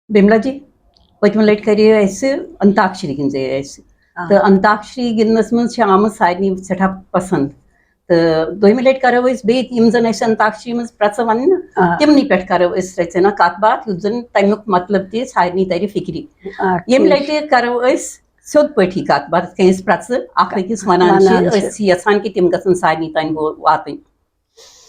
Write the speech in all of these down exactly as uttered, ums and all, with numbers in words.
بملا جی، پٔتمہِ لٹہِ کریو اسہِ انتاکشری گِنٛدے اسہِ۔ آ۔ تہٕ انتاکشری گِنٛدنس منٛز چھِ آمٕژ سارنٕے سٮ۪ٹھاہ پسنٛد۔ تہٕ دوٚیمہِ لٹہِ کرو أسۍ بیٚیہِ یِم زن اسہِ انتاکشری منٛز پرٛژٕ وننہٕ، آ۔ تِمنٕے پٮ۪ٹھ کرو أسۍ رژھِ ہنا کتھ باتھ، یُتھ زن تمیُک مطلب تہِ سارنٕے ترِ فکرِ۔ آ، ییٚمہِ ٹھیٖک۔ لٹہِ کرو أسۍ سیوٚد پٲٹھی کتھ باتھ، یِتھ کٔنۍ أسۍ پرٛژٕ اکھ أکِس ونان چھِ، ونان چھِ۔ أسۍ چھِ یژھان کہِ تِم گژھن سارنٕے تام وو-، واتٕنۍ۔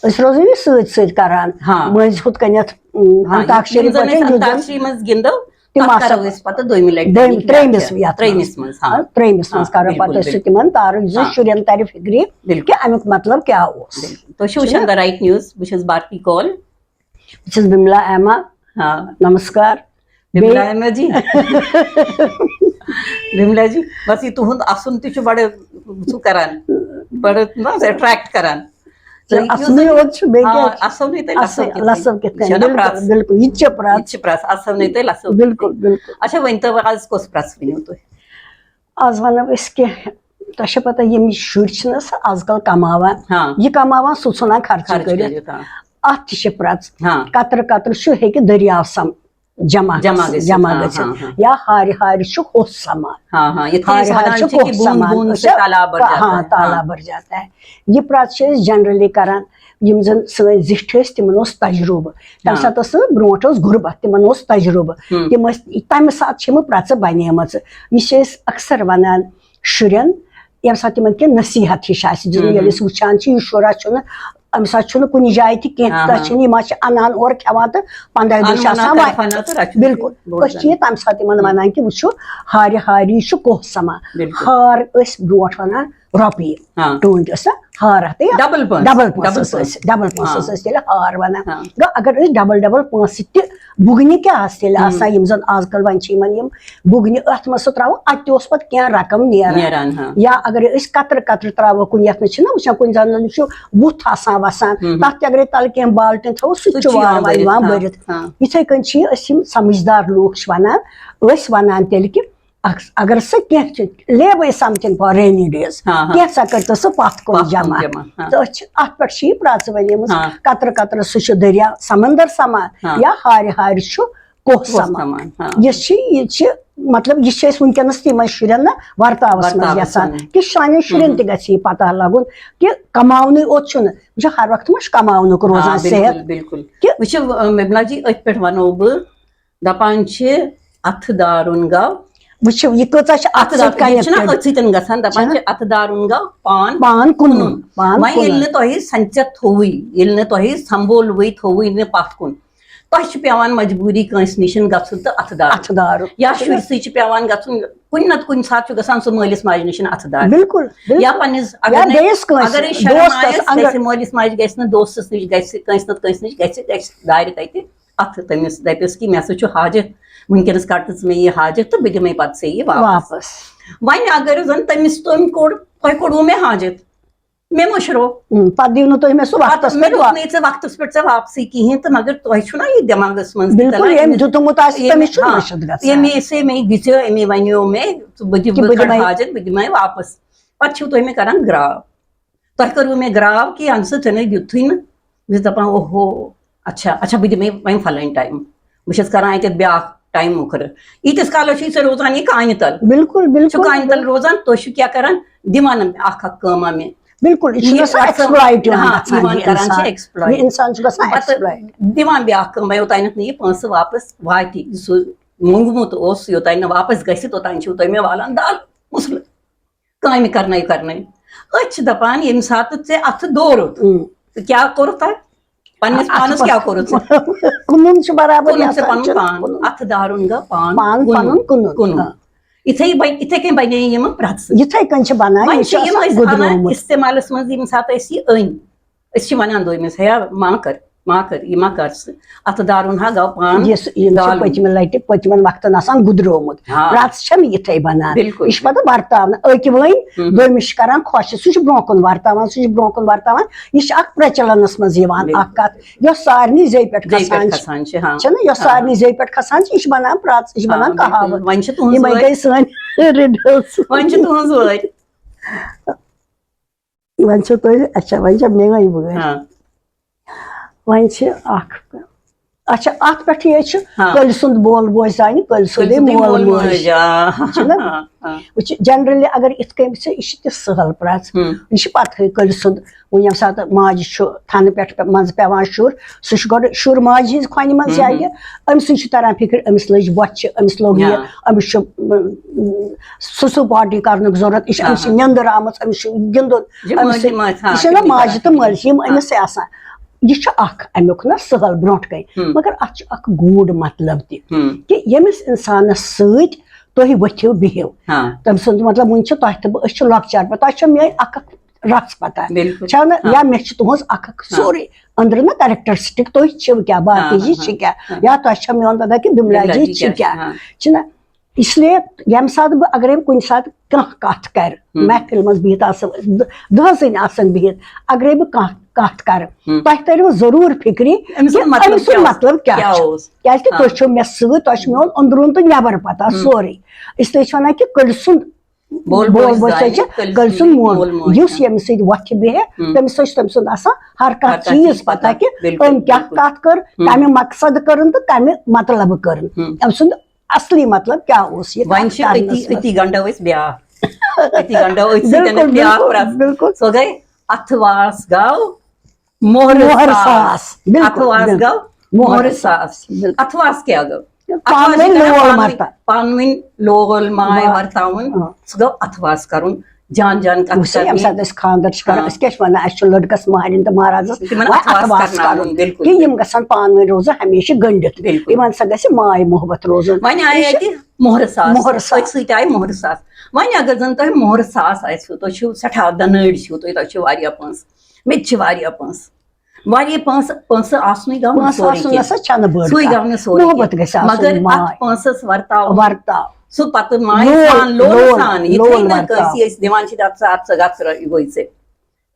أسۍ روزو یہِ سۭتۍ سۭتۍ کران۔ ہاں۔ مٔنٛزۍ ہُتھ کٔنٮ۪تھ، اۭں، ہاں، انتاکشری یِم زن پٲٹھۍ أسۍ یُس زن انتاکشری منٛز گِنٛدو، تِم تتھ آسن کرو أسۍ پتہٕ دوٚیمہِ لٹہِ دوٚیمہِ، تِم ترٛیٚیِمِس یتھ یتھ ترٛیٚیِمِس منٛز۔ منٛز، ہاں۔ ہاں، ترٛیٚیِمِس منٛز ہاں، کرو بِلکُل، پتہٕ أسۍ سُہ بِلکُل۔ تِمن تارُک، یُس زن ہاں۔ شُرٮ۪ن ترِ فِکرِ بِلکُل۔ کہِ امیُک مطلب کیٛاہ اوس۔ بِلکُل۔ تُہۍ چھِو وٕچھان The Right News، بہٕ چھَس بھارتی کول۔ بہٕ چھَس بِملا ایما۔ ہاں۔ نمسکار۔ بِملا بیٚیہِ ایما جی۔ بِملا جی، بس یہِ تُہُنٛد اَسُن تہِ چھُ بڑٕ، سُہ کران، بڑٕ، نہ، attract کران۔ تہٕ یُس اَسنُے زَن یوت چھُ، بیٚیہِ آ، کیٛاہ چھُ؟ اَسُن نہٕ تہٕ اَسُن لَسُن کِتھ کِتھ کٔنۍ؟ کٔنۍ؟ چھُنہ بِلکُل، پرٛژھ؟ بِلکُل، یہِ تہِ چھِ پرٛژھ۔ یہِ تہِ چھِ پرٛژھ، اَسُن نہٕ تہٕ لَسُن کِتھ بِلکُل، کٔنۍ؟ بِلکُل۔ اچھا، وۄنۍ تہٕ آز کۄس پرٛژھ ؤنِو تُہۍ؟ آز وَنو أسۍ کہِ تۄہہِ چھےٚ پَتہ، یِم شُرۍ چھِنہ سُہ آز کَل کَماوان، ہاں۔ یہِ کَماوان سُہ ژھٕنان خرچہِ خرچہِ کٔرِتھ۔ کٔرِتھ، ہاں۔ اَتھ تہِ چھِ پرٛژھ۔ ہاں۔ قطرٕ قطرٕ چھُ، ہیٚکہِ دٔریاو سَم-، جمع جمع گژھِ، گٔژھِتھ، جمع ہاں، گٔژھِتھ۔ ہاں، ہاں۔ یا ہارِ ہارِ چھُ ہوٚس سَمان۔ ہاں، ہاں، یِتھ کٔنۍ ہارِ أسۍ ہارِ وَنان چھُ چھِ ہوٚس کہِ بوٗند سَمان۔ بوٗند أسۍ سے چھِ تالاب بھر پا-، جاتا ہاں، ہے۔ تالاب ہاں۔ بھر جاتا ہے۔ یہِ پرٛژھ چھِ أسۍ generally کران، یِم زن سٲنۍ زِٹھۍ ٲسۍ، تِمن اوس تجرُبہٕ۔ تَمہِ ہاں۔ ساتہٕ ٲس نہٕ، برونٛٹھ اوس غُربت، تِمن اوس تجرُبہٕ۔ ہم۔ تِم ٲسۍ، تَمہِ ساتہٕ چھِ یِم پرٛژھٕ بنیمٕژ۔ یہِ چھِ أسۍ اکثر ونان شُرٮ۪ن، ییٚمہِ ساتہٕ تِمن کینٛہہ نصیحت ہِش آسہِ دیُن، ہم، ییٚلہِ ہم۔ أسۍ وٕچھان چھِ، یہِ شُرا چھُنہٕ، أمِس حظ چھُنہٕ کُنہِ جایہِ تہِ کینٛہہ، ہاں، تہٕ ہاں۔ چھِنہٕ، یِم حظ چھِ اَنان اورٕ کھٮ۪وان تہٕ پنٛداہ دۄہ چھِ اَنُن آسان اَنان وۄنۍ۔ کَرفَن تہٕ رَچھُن بِلکُل۔ بوٚڑ أسۍ چھِ یہِ جان۔ تَمہِ ساتہٕ یِمن ہم۔ وَنان کہِ وٕچھِو، ہارِ ہارِ چھُ کوہ سَمان۔ بِلکُل۔ ہار ٲسۍ برونٛٹھ وَنان رۄپیہِ۔ ہاں۔ ٹوٗنٛٹۍ ٲسۍ ہار ہَتھ یا ڈبل پونٛسہٕ۔ ڈبل پونٛسہٕ ڈبل ٲسۍ، پونٛسہٕ۔ ڈبل پونٛسہٕ ہاں۔ ٲسۍ تیٚلہِ ہار وَنان۔ ہاں۔ گوٚو اگر أسۍ ڈبل ڈبل پونٛسہٕ تہِ بُگنہِ کیٛاہ آسہٕ تیٚلہِ ہم۔ آسان، یِم زَن آز کَل وۄنۍ چھِ یِمَن یِم بُگنہِ أتھۍ منٛز سُہ ترٛاوو، اَتہِ تہِ اوس پَتہٕ کینٛہہ رقم نیران۔ نیران، ہاں۔ یا اگر أسۍ قطرٕ قطرٕ ترٛاوو کُنہِ یَتھ منٛز چھِنہ وٕچھان، کُنہِ زَن چھُ وُتھ آسان وَسان، ہم۔ تَتھ تہِ اگرے تَلہٕ کینٛہہ بالٹیٖن تھاوو، سُہ تہِ سُہ تہِ چھُ چھُ وارٕ یِوان وارٕ یِوان بٔرِتھ، بٔرِتھ۔ ہاں۔ یِتھَے کٔنۍ چھِ یہِ، أسۍ یِم سَمٕجھدار لوٗکھ چھِ وَنان، أسۍ وَنان تیٚلہِ کہِ اگر، اگر سۄ کینٛہہ چھِ، leave something for rainy days، ہاں، ہاں۔ کینٛہہ سا کٔرۍ تو سُہ پَتھ کُن پَتھ کُن جمع۔ جمع، ہاں۔ تہٕ أسۍ چھِ اَتھ پٮ۪ٹھ چھِ یہِ پرٛژھ وَنیمٕژ، ہاں۔ قطرٕ قطرٕ سُہ چھُ دٔریاو سمندر سَمان، ہاں۔ یا ہارِ ہارِ چھُ کوہ کوہ سَمان۔ سَمان، ہاں۔ یہِ چھِ، یہِ چھِ، مطلب، یہِ چھِ أسۍ وٕنکیٚنَس تہِ یِمَن شُرٮ۪ن نہ ورتاوَس منٛز ورتاوَس یَژھان منٛز۔ کہِ سانٮ۪ن شُرٮ۪ن ہُم۔ تہِ گژھِ یہِ پَتہ لَگُن کہِ کَماونٕے اوت چھُنہٕ، وٕچھو، ہر وقتہٕ ما چھُ کَماونُک روزان آ، بِلکُل، صحت؟ بِلکُل۔ کہِ وٕچھِو، اَ، مبنا جی، أتھۍ پٮ۪ٹھ وَنو بہٕ، دَپان چھِ، اَتھٕ دارُن گوٚو۔ وٕچھِو، یہِ کۭژاہ چھِ اَتھٕ اَتھٕ سۭتۍ دار-، یہِ connected۔ چھُنہ أتھۍ سۭتۍ گژھان، دَپان چھُنہ؟ چھِ، اَتھٕ دارُن گوٚو پان پان کُنُن۔ کُنُن۔ پان وۄنۍ ییٚلہِ کُنُن۔ نہٕ تۄہہِ سنٛژت تھووُے، ییٚلہِ نہٕ تۄہہِ سنٛبھولوٕے، تھووُے نہٕ پَتھ کُن، تۄہہِ چھِ پٮ۪وان مجبوٗری کٲنٛسہِ نِش گژھُن تہٕ اَتھٕ دارُن۔ اَتھٕ دارُن۔ یا شُرۍ سٕے چھِ پٮ۪وان گژھُن، کُنہِ نَتہٕ کُنہِ ساتہٕ چھُ گژھان سُہ مٲلِس ماجہِ نِش اَتھٕ دارُن۔ بِلکُل، بِلکُل۔ یا پنٛنِس، اگر یا نہٕ، بیٚیِس کٲنٛسہِ اگر أسۍ شرم دوستَس آیَس، اَنٛدر۔ گژھِ مٲلِس ماجہِ، گژھِ نہٕ دوستَس نِش، گژھِ کٲنٛسہِ نَتہٕ کٲنٛسہِ نِش، گژھِ، گژھِ دارِ تَتہِ اَتھٕ تٔمِس، دَپٮ۪س کہِ مےٚ ہسا چھُ حاجت، وٕنکیٚنَس کَڑ تہٕ ژٕ مےٚ یہِ حاجت تہٕ بہٕ دِمَے پَتہٕ ژےٚ یہِ واپَس۔ واپَس۔ وۄنۍ اگر زَن تٔمِس تٔمۍ کوٚڑ، تۄہہِ کوٚڑوُ مےٚ حاجت، مےٚ مٔشرو۔ اۭں، پَتہٕ دِیِو نہٕ تُہۍ مےٚ سُہ پَتہٕ وقتَس مےٚ پٮ۪ٹھ دیُت واپَس۔ نہٕ ژےٚ وقتَس پٮ۪ٹھ ژےٚ واپسٕے کِہیٖنۍ تہٕ، مگر تۄہہِ چھُنہ یہِ دٮ۪ماغَس منٛز تہِ بِلکُل، تَلان، ییٚمۍ أمِس، دیُتمُت آسہِ، ییٚمۍ، تٔمِس چھُ ہاں، مٔشِتھ گژھان۔ ییٚمۍ سُہ مےٚ دِژیو، أمۍ وَنیو مےٚ، ژٕ، بہٕ دِ-، کہِ بہٕ بہٕ کَڑٕ دِمَے حاجت، بہٕ دِمَے واپَس۔ پَتہٕ چھِو تُہۍ مےٚ کَران گرٛاو۔ تۄہہِ کٔروٕ مےٚ گرٛاو کہِ اَمہِ سۭتۍ ژےٚ نَے دیُتھُے نہٕ؟ بہٕ چھَس دَپان، اوہو، اچھا، اچھا، بہٕ دِمَے وۄنۍ فَلٲنۍ ٹایم۔ بہٕ چھَس کَران اَتٮ۪تھ بیٛاکھ ٹایم مُقرر۔ ییٖتِس کالَس چھُے ژےٚ روزان یہِ کانہِ تَل۔ بِلکُل، بِلکُل۔ چھُ کانہِ تَل روزان، تُہۍ چھِو کیٛاہ کَران؟ دِوان اَکھ اَکھ کٲمہ مےٚ۔ بِلکُل، یہِ چھُ یہِ گژھان اَتھ exploit یِوان ہاں، گژھان یِوان یہِ کَران چھِ اِنسان۔ Exploit۔ یہِ اِنسان چھُ گژھان پَتہٕ exploit۔ دِوان بیٛاکھ کٲم، یوٚتانٮ۪تھ نہٕ یہِ پونٛسہٕ واپَس واتہِ، یُس سُہ موٚنٛگمُت اوس، یوٚتانۍ نہٕ واپَس گژھِ، توٚتانۍ چھِو تُہۍ مےٚ والان دال مُسلہٕ۔ کامہِ کرنٲے کرنٲے۔ أسۍ چھِ دپان، ییٚمہِ ساتہٕ ژےٚ اتھٕ دوروُت، اۭں۔ تہٕ کیٛاہ کوٚرُتھ تۄہہِ؟ پننِس اتھ پانس پٮ۪ٹھ کیٛاہ کوٚرُتھ ژےٚ؟ کٕنُن چھُ برابر کٕنُن ژےٚ یژھان پنُن چھُ پان۔ کٕنُن۔ اتھٕ دارُن گوٚو پان پان کٕنُن۔ پنُن کٕنُن۔ کٕنُن۔ آ۔ یِتھے بنۍ-، یِتھے کٔنۍ بنے یِم پرٛژھ۔ یِتھے کٔنۍ چھِ بنان، وۄنۍ یہِ چھِ چھِ یِم آسان أسۍ انان گُدرومُت۔ استعمالس منٛز، ییٚمہِ ساتہٕ أسۍ یہِ أنۍ، أسۍ چھِ ونان دوٚیمِس، ہے، ما کر، ما کر، یہِ ما کر ژٕ۔ اتھٕ دارُن ہا گوٚو پان یُس یِم چھِ گالُن۔ پٔتمہِ لٹہِ، پٔتمٮ۪ن وقتن آسان گُدرومُت۔ ہاں۔ پرٛژھ چھَنہٕ یِتھَے بنان۔ بِلکُل۔ یہِ چھِ پتہٕ ورتاونہٕ۔ أکۍ ؤنۍ، ہُم۔ دوٚیمِس چھِ کران خۄش، سُہ چھُ برونٛہہ کُن ورتاوان، سُہ چھُ برونٛہہ کُن ورتاوان۔ یہِ چھُ اکھ پرچلنس منٛز یِوان، بِلکُل۔ اکھ کتھ، یۄس سارنٕے زیٚوِ پٮ۪ٹھ زیٚوِ پٮ۪ٹھ کھسان چھِ۔ کھسان چھِ، ہاں۔ چھَنہٕ؟ یۄس ہاں۔ سارنٕے زیٚوِ پٮ۪ٹھ کھسان چھِ، یہِ چھِ بنان پرٛژھ، یہِ چھِ ہاں، بنان بِلکُل۔ کہاوت۔ وۄنۍ چھِ تُہٕنٛز یِمے وٲرۍ۔ گٔے سٲنۍ riddles۔ وۄنۍ چھِ تُہٕنٛز وٲرۍ۔ وۄنۍ چھو تۄہہِ، اچھا، وۄنۍ چھےٚ میٲنۍ وٲرۍ۔ ہاں۔ وۄنۍ چھِ اکھ، اچھا، اتھ پٮ۪ٹھٕے حظ چھُ ہاں۔ کٔلۍ سُنٛد بول بوزِ زانہِ، کٔلۍ سُنٛدٕے کٔلۍ سُنٛدٕے مول مول موج۔ موج، آ۔ چھُنہ؟ ہاں، ہاں۔ وٕچھ، generally اگر یِتھ کٔنۍ وٕچھو، یہِ چھِ تہِ سہل پرٛژھ۔ ہُم۔ یہِ چھِ پتہٕ کٔلۍ سُنٛد۔ وۄنۍ ییٚمہِ ساتہٕ ماجہِ چھُ تھنہٕ پٮ۪ٹھ پٮ۪-، منٛزٕ پٮ۪وان شُر، سُہ چھُ گۄڈٕ شُر ماجہِ ہِنٛزِ کھۄنہِ منٛز ہُم، یا ہُم۔ یہِ، أمۍ سٕنٛز چھِ تران فِکرِ، أمِس لٔج بۄچھِ، أمِس لوٚگ یہِ، یا۔ أمِس چھُ، م، سُہ سُہ potty کرنُک ضروٗرت، یہِ چھِ، آ۔ أمِس چھِ نیٚنٛدٕر آمٕژ، أمِس چھُ گِنٛدُن، یہِ چھِ أمِس مٲلۍ چھِ، ماجہِ تہِ مٲلۍ چھِ، یِم ہاں۔ أمِس چھِ آسان۔ یہِ چھُ اکھ اَمیُک نہ سہل برونٛٹھ کَنہِ، ہُم۔ مگر اَتھ چھُ اَکھ گوٗڑ مطلب تہِ، ہُم۔ کہِ ییٚمِس اِنسانَس سۭتۍ تُہۍ ؤتھِو بِہِو، ہاں۔ تٔمۍ سُنٛد مطلب، وٕنہِ چھِ تۄہہِ تہٕ بہٕ، أسۍ چھِ لۄکچار پٮ۪ٹھ، تۄہہِ چھو میٛٲنۍ اَکھ اَکھ رَژھ پَتہ، بِلکُل۔ چھَو نہ؟ ہاں۔ یا مےٚ چھِ تُہٕنٛز اَکھ اَکھ ہاں۔ سورُے أنٛدرٕ نہ characteristic، تُہۍ چھِو کیٛاہ، باقٕے ہاں، یہِ ہاں، چھِ کیٛاہ، ہاں۔ یا تۄہہِ چھو میون پَتہ کہِ بِملا بِملا جی جی چھِ کیٛاہ چھِ، کیٛاہ، ہاں۔ چھِنہ؟ اس لیے ییٚمہِ ساتہٕ بہٕ، اگرے بہٕ کُنہِ ساتہٕ کانٛہہ کتھ کرٕ، ہم۔ محفل منٛز بِہِتھ آسو، د-، دٔہ زٔنۍ آسن بِہِتھ، اگرے بہٕ کانٛہہ کتھ کرٕ، ہم۔ تۄہہِ ترِوٕ ضروٗر فِکرِ أمۍ سُنٛد کہِ مطلب أمۍ سُنٛد کیٛاہ اوس؟ مطلب کیٛاہ کیٛاہ چھُ؟ اوس؟ کیٛازِ کہِ ہاں۔ تُہۍ چھِو مےٚ سۭتۍ، تۄہہِ چھُ میون أنٛدروٗن تہٕ نٮ۪بر پتہ ہم۔ سورُے۔ اس لیے چھِ ونان کہِ کٔلۍ سُنٛد بول بول بوے بوے سۭتۍ زانہِ چھِ کٔلۍ کٔلۍ سُنٛد سُنٛد مول، مول موج یُس آسہِ۔ ییٚمہِ سۭتۍ وۄتھِ بیٚہہِ، ہم۔ تٔمِس سۭتۍ چھُ تٔمۍ سُنٛد آسان ہر کانٛہہ ہر کانٛہہ چیٖز چیٖز پتہ پتہ۔ کہِ بِلکُل، أمۍ کیٛاہ بِلکُل۔ کتھ کٔر، ہم۔ کمہِ مقصدٕ کٔرٕن تہٕ کمہِ مطلبہٕ کٔرٕن۔ ہم۔ أمۍ سُنٛد اصلی مطلب کیٛاہ اوس یہِ وۄنۍ کتھ چھِ کرنس أتی، منٛز؟ أتی گنڈو أسۍ بیٛاکھ۔ أتی گنڈو أتھۍ سۭتۍ بِلکُل، بیٛاکھ بِلکُل، پرٛژھ۔ بِلکُل۔ سۄ گٔے اَتھٕ واس گاو مۄہرٕ مۄہرٕ ساس۔ ساس۔ بِلکُل، اَتھٕ واس بِلکُل۔ گاو مۄہرٕ مۄہرٕ ساس۔ ساس۔ بِلکُل۔ اَتھٕ واس کیٛاہ گوٚو؟ پانہٕ اَتھٕ واس ؤنۍ چھِ کران لول پانہٕ ؤنۍ، ورتا۔ پانہٕ ؤنۍ لول ماے وا-، ورتاوُن۔ آ۔ سُہ گوٚو اَتھٕ واس کرُن۔ جان جان کَتھ وٕچھ سا، ییٚمہِ کرنہِ۔ ساتہٕ أسۍ خانٛدر چھِ کران، ہاں۔ أسۍ کیٛاہ چھِ وَنان؟ اَسہِ چھُ لٔڑکَس مہرٮ۪ن تہٕ مہرازَس تِمن وۄنۍ اَتھٕ واس اَتھٕ واس کرناوُن، کَرُن، بِلکُل، کہِ یِم بِلکُل۔ گژھن پانہٕ ؤنۍ روزُن ہمیشہِ گٔنٛڈِتھ۔ بِلکُل۔ یِمن سا گژھِ ماے محبت روزُن۔ وۄنۍ آیے یہِ چھِ اَتہِ مۄہرٕ ساس۔ مۄہرٕ ساس۔ أتھۍ سۭتۍ آیہِ مۄہرٕ ساس۔ وۄنۍ اگر زَن تۄہہِ مۄہرٕ ساس آسِوٕ، تُہۍ چھِو سٮ۪ٹھاہ دَنٲڑۍ چھِو تُہۍ، تۄہہِ چھِو واریاہ پونٛسہٕ، مےٚ تہِ چھِ واریاہ پونٛسہٕ۔ واریاہ پونٛسہٕ، پونٛسہٕ آسنُے گوٚو نہٕ پونٛسہٕ سورُے آسُن کینٛہہ۔ نسا چھَنہٕ بٔڑ سُے کَتھ۔ گوٚو نہٕ سورُے محبت کینٛہہ۔ گژھِ آسُن، مگر اَتھ ماے۔ پونٛسَس ورتاو۔ ورتاو۔ سُہ پَتہٕ ماے لول، سان، لولہٕ لول سان، یِتھَے لول نہٕ ورتاو۔ کٲنٛسہِ أسۍ دِوان چھِ، "اَتھ سا، اَتھ سا، گژھ سا، یہِ گوٚو ژےٚ۔"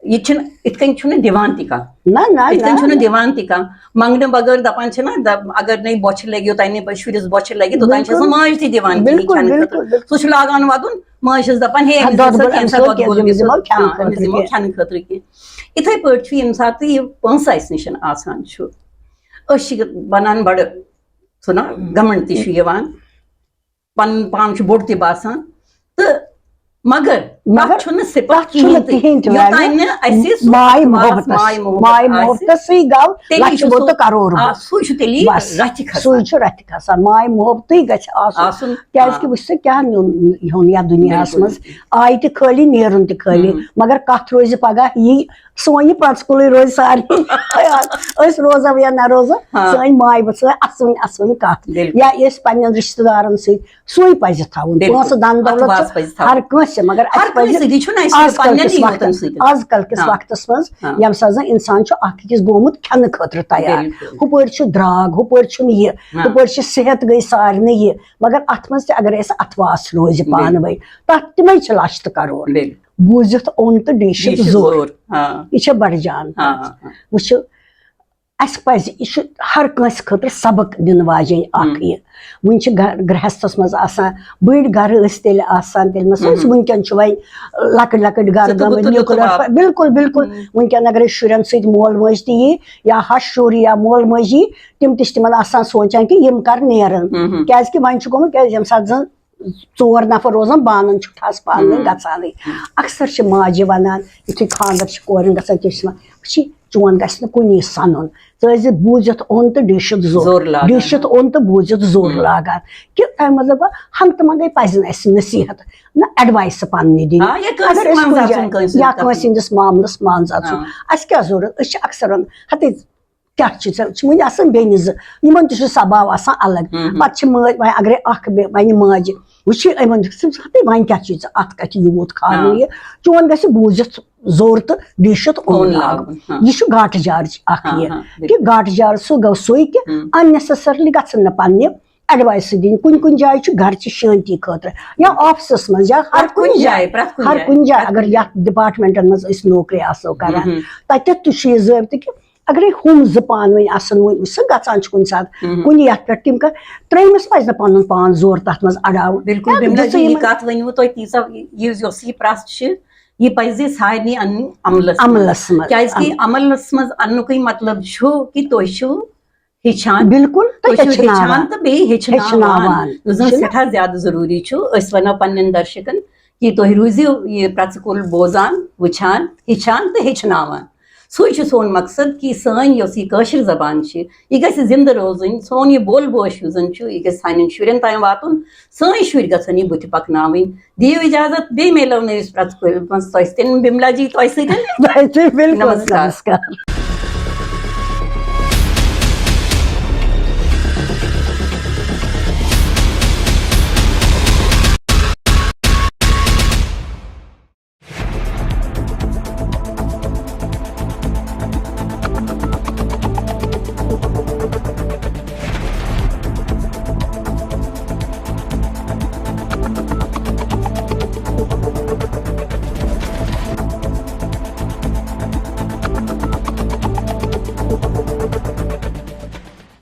یہِ چھِنہٕ، یِتھ کٔنۍ چھُنہٕ دِوان تہِ کانٛہہ۔ نہ، نہ، یِتھ کٔنۍ نہ، چھُنہٕ نہ۔ دِوان تہِ کانٛہہ۔ منٛگنہٕ بغٲر دَپان چھِنہ، دَ-، اگر نَے بۄچھِ لَگہِ، یوٚتام نَے شُرِس بۄچھِ لَگہِ، توٚتام چھِ آسان بِلکُل۔ ماجہِ تہِ دِوان کِہیٖنۍ بِلکُل، کھٮ۪نہٕ بِلکُل، خٲطرٕ۔ بِلکُل۔ سُہ چھُ لاگان وَدُن، مٲج چھَس دَپان، "ہے، ہاں، أمِس دۄد دِژ سا بَتہٕ کینٛژھا أمِس دۄد گوٚو گوٚل کینٛہہ، گژھِ أمِس دِمو سُہ۔" کھٮ۪نہٕ ہاں، أمِس خٲطرٕ دِمو کینٛہہ۔ کھٮ۪نہٕ خٲطرٕ کینٛہہ۔ یِتھَے پٲٹھۍ چھُ ییٚمہِ ساتہٕ یہِ پونٛسہٕ اَسہِ نِش آسان چھُ، أسۍ چھِ وَنان بَڑٕ، ژٕ نا، گھمنڈ تہِ چھُ یِوان، پَنُن پان چھُ بوٚڑ تہِ باسان، تہٕ مگر مگر تَتھ چھُنہٕ صِفت تَتھ چھُنہٕ کِہیٖنۍ تہِ، کِہیٖنۍ تہِ یوٚتام value۔ نہٕ اَسہِ سُہ ماے اَتھٕ واس محبتَس، ماے محبت ماے آسہِ، محبتَس سۭتۍ گوٚو تیٚلی چھُ لَچھِ سُہ، بوٚد تہٕ کَرور آ، بوٚد۔ سُے چھُ تیٚلی بَس، رَتھِ کھسان۔ سُے چھُ رَتھِ کھسان۔ ماے محبتٕے گژھِ آسُن۔ آسُن، کیٛازِ کہِ آ۔ وٕچھ سا کیٛاہ نیُن یِہُن یَتھ دُنیاہَس بِلکُل۔ منٛز۔ آیہِ تہِ خٲلی، نیرُن تہِ خٲلی۔ ہُم۔ مگر کَتھ روزِ پَگاہ یی، سون یہِ پرٛژھ کُلٕے روزِ سارنٕے یاد۔ أسۍ روزو یا نہ روزو، ہاں۔ سٲنۍ ماے بہٕ سٲنۍ اَسوٕنۍ اَسوٕنۍ کَتھ۔ بِلکُل۔ یا أسۍ پنٛنٮ۪ن رِشتہٕ دارَن سۭتۍ سُے پَزِ تھاوُن۔ بِلکُل۔ پونٛسہٕ دَن اَتھ دولت واس چھُ پَزِ تھاوُن۔ ہر کٲنٛسہِ، مگر ہر اَسہِ پَزِ کٲنٛسہِ سۭتی چھُنہٕ اَسہِ آز کَل پنٛنٮ۪نٕے کِس یوتَن وقتَس، سۭتۍ۔ آز کَل کِس ہاں۔ وقتَس منٛز ہاں۔ ییٚمہِ ساتہٕ زَن اِنسان چھُ اَکھ أکِس گوٚمُت کھٮ۪نہٕ خٲطرٕ تیار۔ بِلکُل۔ ہُپٲرۍ چھُ درٛاگ، ہُپٲرۍ چھُنہٕ یہِ، ہاں۔ ہُپٲرۍ چھِ صحت گٔے سارنٕے یہِ، مگر اَتھ منٛز تہِ اگر اَسہِ اَتھٕ واس روزِ بِل۔ پانہٕ ؤنۍ، تَتھ تِمَے چھِ لَچھ تہٕ کَرور۔ بِل۔ بوٗزِتھ اوٚن تہٕ ڈیٖشِتھ بیٚیہِ چھِ زوٚر۔ زوٚر، ہاں۔ یہِ چھےٚ بَڑٕ جان۔ ہاں، ہاں۔ وٕچھِو، اَسہِ پَزِ، یہِ چھُ ہر کٲنٛسہِ خٲطرٕ سبق دِنہٕ واجیٚنۍ اَکھ ہم۔ یہِ۔ وٕنہِ چھِ گَر-، گرٛہستَس منٛز آسان، بٔڑۍ گَرٕ ٲسۍ تیٚلہِ آسان، تیٚلہِ مہ ٲسۍ، ہم۔ وٕنکٮ۪ن چھُ وۄنۍ لۄکٕٹۍ لۄکٕٹۍ گَرٕ زٕ تہٕ گٔمٕتۍ، گُتُل تہٕ nuclear تُباب۔ فے-، بِلکُل، بِلکُل۔ ہم۔ وٕنکٮ۪ن اگرے شُرٮ۪ن سۭتۍ مول موج تہِ یی یا ہَش شُر یا مول موج یی، تِم تہِ چھِ تِمَن آسان سونٛچان کہِ یِم کَر نیرَن۔ ہم۔ کیٛازِکہِ وۄنۍ چھُ گوٚمُت، کیٛازِ ییٚمہِ ساتہٕ زَن ژور نفر روزان، بانن چھُ ٹھس پانہٕ ؤنۍ ہم۔ گژھانٕے۔ ہم۔ اکثر چھِ ماجہِ ونان، یُتھُے خانٛدر چھِ کورٮ۪ن گژھان، تِم چھِ ونان، "وٕچھی، چون گژھِ نہٕ کُنی سَنُن۔ ژٕ ٲسۍ زِ بوٗزِتھ اوٚن تہٕ ڈیٖشِتھ زوٚر۔ زوٚر لاگان۔ ڈیٖشِتھ اوٚن تہٕ بوٗزِتھ زوٚر ہم۔ لاگان۔" کہِ تَمہِ مطلب ہنٛگتہٕ منٛگَے پَزِ نہٕ اَسہِ نصیحت، نہ advice پننہِ دِنۍ۔ آ، یا کٲنٛسہِ اگر أسۍ منٛز کُنہِ اژُن، جایہِ کٲنٛسہِ یا خٲطرٕ۔ کٲنٛسہِ ہٕنٛدِس معاملس منٛز اژُن۔ آ۔ اَسہِ کیٛاہ ضروٗرت؟ أسۍ چھِ اکثر ونان، ہتے، کیٛاہ چھِ ژےٚ، چھِ وٕنہِ آسان بیٚنہِ زٕ، یِمن تہِ چھُ سباو آسان الگ۔ ہم۔ پتہٕ چھِ مٲلۍ، وۄنۍ اگرے اکھ بے-، وَنہِ ماجہِ، وٕچھِو یِمن دیُت ژٕ، ژٕ ہَتٕے، وۄنۍ کیٛاہ چھُے ژےٚ اَتھ کَتھِ یوٗت کھالُن ہاں۔ یہِ؟ چون گژھِ بوٗزِتھ زوٚر تہٕ ڈیٖشِتھ اوٚن اوٚن لاگُن۔ لاگُن، ہاں۔ یہِ چھُ گاٹہٕ جارٕچ اکھ ہاں، یہِ، ہاں، کہِ بِلکُل۔ گاٹہٕ جار سُہ گوٚو سُے کہِ ہم۔ unnecessarily گژھن نہٕ پننہِ advice دِنۍ۔ کُنہِ کُنہِ جایہِ چھُ گرچہِ شٲنتی خٲطرٕ یا office منٛز یا ہر پرٛٮ۪تھ کُنہِ کُنہِ جایہِ، جایہِ، پرٛٮ۪تھ کُنہِ ہر جایہِ، کُنہِ جایہِ، پرٛٮ۪تھ اگر کُنہِ یتھ department منٛز أسۍ نوکری آسو کران، ہم۔ تتٮ۪تھ تہِ چھُ یہِ ضٲبطہٕ کہِ اگرے ہُم زٕ پانہٕ ؤنۍ آسن، وۄنۍ وٕچھ سا گژھان چھُ کُنہِ ساتہٕ ہم۔ کُنہِ یتھ پٮ۪ٹھ، تِم کر-، ترٛیٚیِمِس پزِ نہٕ پنُن پان زور تتھ منٛز اڑاوُن۔ بِلکُل، یا بِملا جی، دِژٕے یہِ یِمن۔ کتھ ؤنِوٕ تۄہہِ تیٖژاہ، یہِ یُس یہِ پرٛژھ چھِ، یہِ پزِ سارنٕے انُن عملس منٛز۔ عملس منٛز۔ کیازِ کہِ عملس منٛز اننُکُے مطلب چھُ کہِ تُہۍ چھِو ہیٚچھان۔ بالکل، تہٕ تُہۍ چھِو ہیٚچھناوان۔ ہیٚچھان تہٕ بیٚیہِ ہیٚچھناوان، ہیٚچھناوان۔ یُس زَن چھُنہ؟ سٮ۪ٹھاہ زیادٕ ضروٗری چھُ۔ أسۍ وَنو پننٮ۪ن درشکن کہِ تُہۍ روٗزِو یہِ پرٛژھٕ کُل بوزان، وٕچھان، ہیٚچھان تہٕ ہیٚچھناوان۔ سُے چھُ سون مقصد کہِ سٲنۍ یۄس یہِ کٲشِر زبان چھِ، یہِ گژھِ زِندٕ روزٕنۍ۔ سون یہِ بول بوش یُس زَن چھُ، یہِ گژھِ سانٮ۪ن شُرٮ۪ن تام واتُن۔ سٲنۍ شُرۍ گژھن یہِ بُتھِ پَکناوٕنۍ۔ دِیِو اِجازت، بیٚیہِ میلو نٔوِس پرٛژھٕ کُلِس منٛز تۄہہِ سۭتۍ، بِملا جی، تۄہہِ سۭتۍ۔ تۄہہِ تہِ بالکل۔ نمسکار۔ نمسکار۔